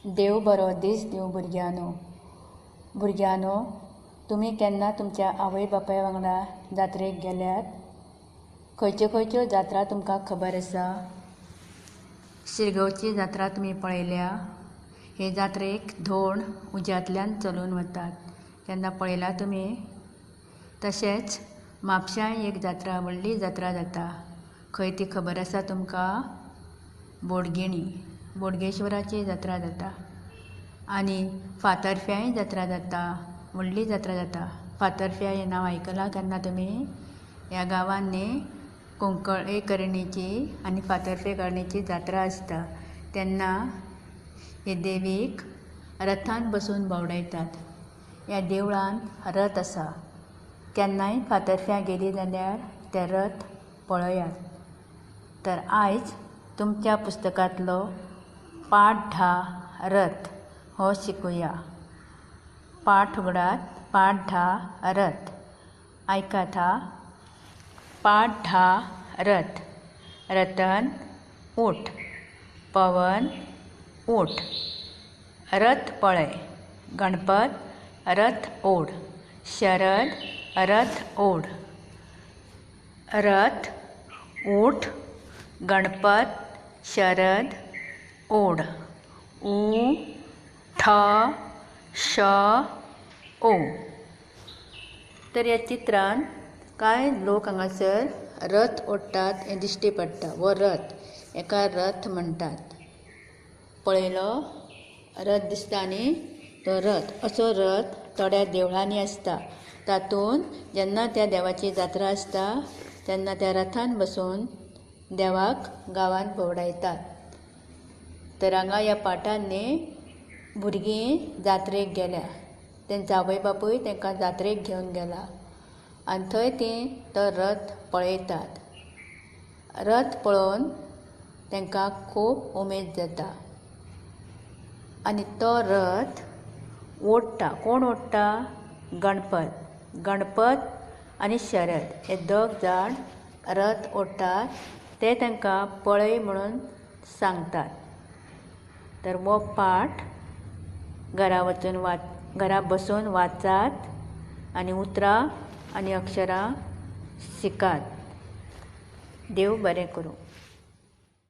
देव बरो दीस दीवं भुरग्यांनो. भुरग्यांनो, तुमी केन्ना तुमच्या आवय बापाय वांगडा जात्रेक गेल्यात? खंयच्यो खंयच्यो जात्रा तुमकां खबर आसा? शिरगांवची जात्रा तुमी पळयल्या? हे जात्रेक धोण उज्यांतल्यान चलून वतात, केन्ना पळयला तुमी? तशेंच म्हापशांय एक जात्रा, व्हडली जात्रा जाता. खंय ती खबर आसा तुमकां? बोडगिणी, बोडगेश्वराची जात्रा जाता. आनी फातर्फ्यांय जात्रा जाता, व्हडली जात्रा जाता. फातर्फ्यां हें नांव आयकलां केन्ना तुमी? ह्या गांवांत न्ही कुंकळ्ळे करणीची आनी फातर्फे करणीची जात्रा आसता. तेन्ना हे देवीक रथान बसोवन भोंवडायतात. ह्या देवळांत रथ आसा. केन्नाय फातर्फ्यां गेली जाल्यार ते रथ पळयात. तर आयज तुमच्या पुस्तकांतलो पाठ धा रथ हो शिकुया. पाठ उगडात, पाठ धा रथ. आयकात हा. पाठ धा रथ. रतन उठ, पवन उठ, रथ पळय, गणपत रथ ओड, शरद रथ ओड. रथ उठ, गणपत शरद ओड. उ ठ श ओ. तर ह्या चित्रांत कांय लोक हांगासर रथ ओडटात हें दिश्टी पडटा. हो रथ, हेका रथ म्हणटात. पळयलो? रथ दिसता न्ही? तो रथ. असो रथ थोड्या देवळांनी आसता. तातूंत जेन्ना त्या देवाची जात्रा आसता तेन्ना त्या रथान बसून देवाक गांवांत भोंवडायतात. तर हांगा ह्या पाठांत न्ही भुरगीं जात्रेक गेल्या. तेंचो आवय बापूय तांकां जात्रेक घेवन गेला आनी थंय तीं तो रथ पळयतात. रथ पळोवन तांकां खूब उमेद जाता आनी तो रथ ओडटा. कोण ओडटा? गणपत. गणपत आनी शरद हे दोग जाण रथ ओडटात. ते तांकां पळय म्हणून सांगतात. तर हो पाठ घरा वचून वाच, घरा बसून वाचात आनी उतरां आनी अक्षरां शिकात. देव बरें करूं.